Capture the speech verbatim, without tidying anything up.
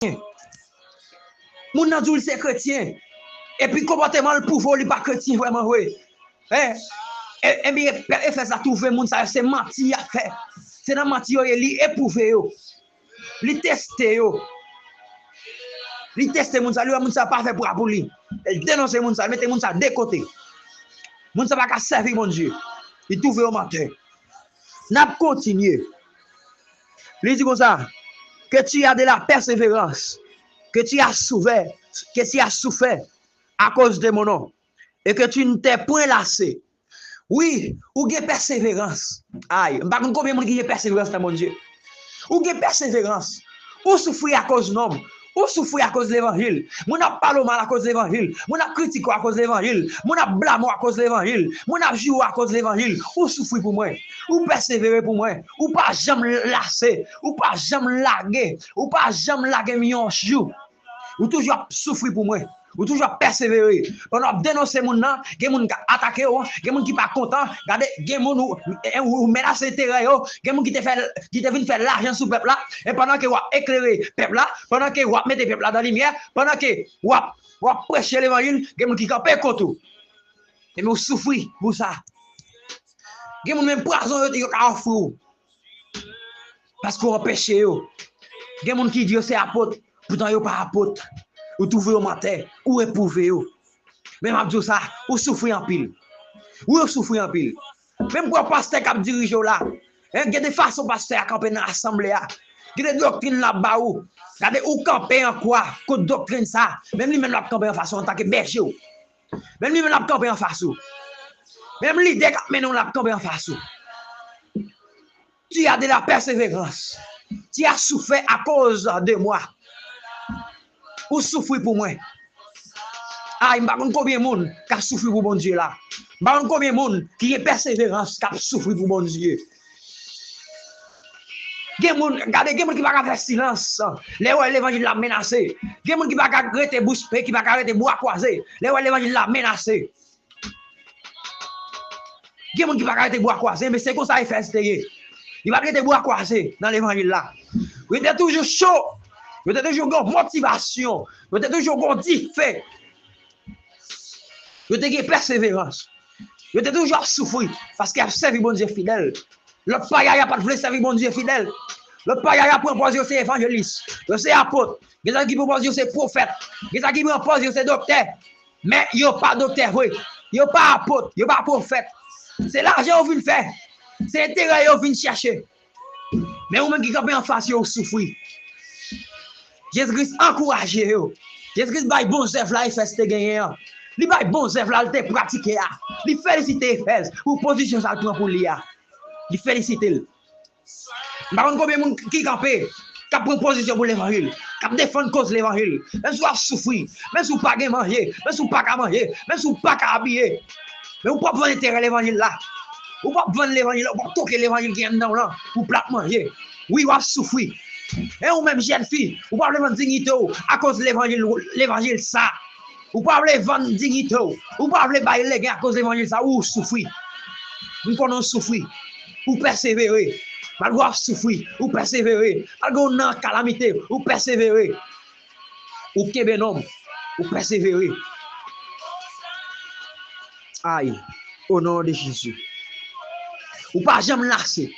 Moun nan di w li se kretyen. Epi konpòteman l pwouve w li pa kretyen vrèman vre. Hein? E, ebyen, pèp Efèz la twouve moun sa yo se manti y ap fè. Se nan manti yo ye, li epwouve yo. Li teste yo. Li teste moun sa, li wè moun sa pa fè pwa pou li. Li denonse moun sa, li mete moun sa de kote. Moun sa pa ka sèvi Bondye. Li twouve yo mantè. N ap kontinye. Li di konsa, que tu as de la persévérance, que tu as souffert, que tu as souffert à cause de mon nom, et que tu ne t'es point lassé. Wi, ou gen pèseverans. Ay, m pa konn konbyen moun ki gen pèseverans nan Bondye. Ou gen pèseverans. Ou soufri akoz non m. Ou soufri akoz levanjil. Moun ap pale w mal akoz levanjil. Moun ap kritike w akoz levanjil. Moun ap blame w akoz levanjil. Moun ap joure w akoz levanjil. Ou soufri pou mwen. Ou pèsevere pou mwen. Ou pa janm lase. Ou pa janm lage. Ou pa janm lage m yon jou. Ou toujou ap soufri pou mwen. Ou toujou ap pèsevere. Pandan w ap denonse moun nan, gen moun k ap atake w, gen moun ki pa kontan. Gade, gen moun ou, ou, ou menase enterè yo, gen moun ki te fè, ki te vin fè lajan sou pèp la, e pandan ke w ap eklere pèp la, pandan ke w ap mete pèp la dan limyè, pandan ke w ap, w ap preche levanjil, gen moun ki kanpe kont ou. Epi w soufri pou sa. Gen moun menm pwazon yo, yo ka ofri w. Paske w anpeche yo. Gen moun ki di yo se apot, poutan yo pa apot. Ou twouve yo mantè, ou epwouve yo. Men m ap di w sa, ou soufri anpil. Wi, ou soufri anpil. Menm pwòp pastè k ap dirije w la, hein, gen de fason pastè a kanpe nan asanble a. Gen de doktrin l ap ba ou. Gade, ou kanpe an kwa kont doktrin sa. Menm li menm l ap kanpe anfas ou antanke bèje w. Menm li menm l ap kanpe anfas ou. Menm lidè k ap mennen w l ap kanpe anfas ou. Tu as de la persévérance. Tu as souffert à cause de moi. Ou soufri pou mwen. Ay, m pa konn konbyen moun k ap soufri pou Bondye la. M pa konn konbyen moun ki gen pèseverans k ap soufri pou Bondye. Gen moun, gade, gen moun ki pa ka fè silans lè yo wè levanjil la menase. Gen moun ki pa ka rete bouch be, ki pa ka rete bwa kwaze lè yo wè levanjil la menase. Gen moun ki pa ka rete bwa kwaze, men se konsa Efèz te ye. Li pa t rete bwa kwaze nan levanjil la. Yo te toujou cho. Yo te toujou gen motivasyon. Yo te toujou gen dife. Yo te gen pèseverans. Yo te toujou ap soufri paske y ap sèvi Bondye fidèl. Lòt payaya pa t vle sèvi Bondye fidèl. Lòt payaya pran pòz yo se evanjelis, yo se apot. Gen sa ki pran pòz yo se pwofèt. Gen sa ki pran pòz yo se doktè. Men yo pa doktè vre. Yo pa apot, yo pa pwofèt. Se lajan yo vin fè. Se enterè yo vin chèche. Men ou menm ki kanpe anfas yo, ou soufri. Jezi Kris ankouraje yo. Jezi Kris bay bon zèv la Efèz te genyen an. Li bay bon zèv la l te pratike a. Li felisite Efèz pou pozisyon sa l pran pou li a. Li felisite l. M pa konn konbyen moun ki kanpe, k ap pran pozisyon pou levanjil, k ap defann koz levanjil. Menm si w ap soufri, menm si w pa gen manje, menm si w pa ka manje, menm si w pa ka abiye. Men ou p ap vann enterè levanjil la. Ou p ap vann levanjil la, ou p ap toke levanjil ki anndan w lan pou plat manje. Wi, w ap soufri. E ou menm jèn fi, ou pa vle vann diyite w akoz levanjil, levanjil sa. Ou pa vle vann diyite w. Ou pa vle bay legen akoz levanjil sa, ou soufri. M konnen w soufri. Ou pèsevere. Malgre w ap soufri, ou pèsevere. Malgre w nan kalamite, ou pèsevere. Ou kenbe non m, ou pèsevere. Ay, o non de Jezi. Ou pa janm lase.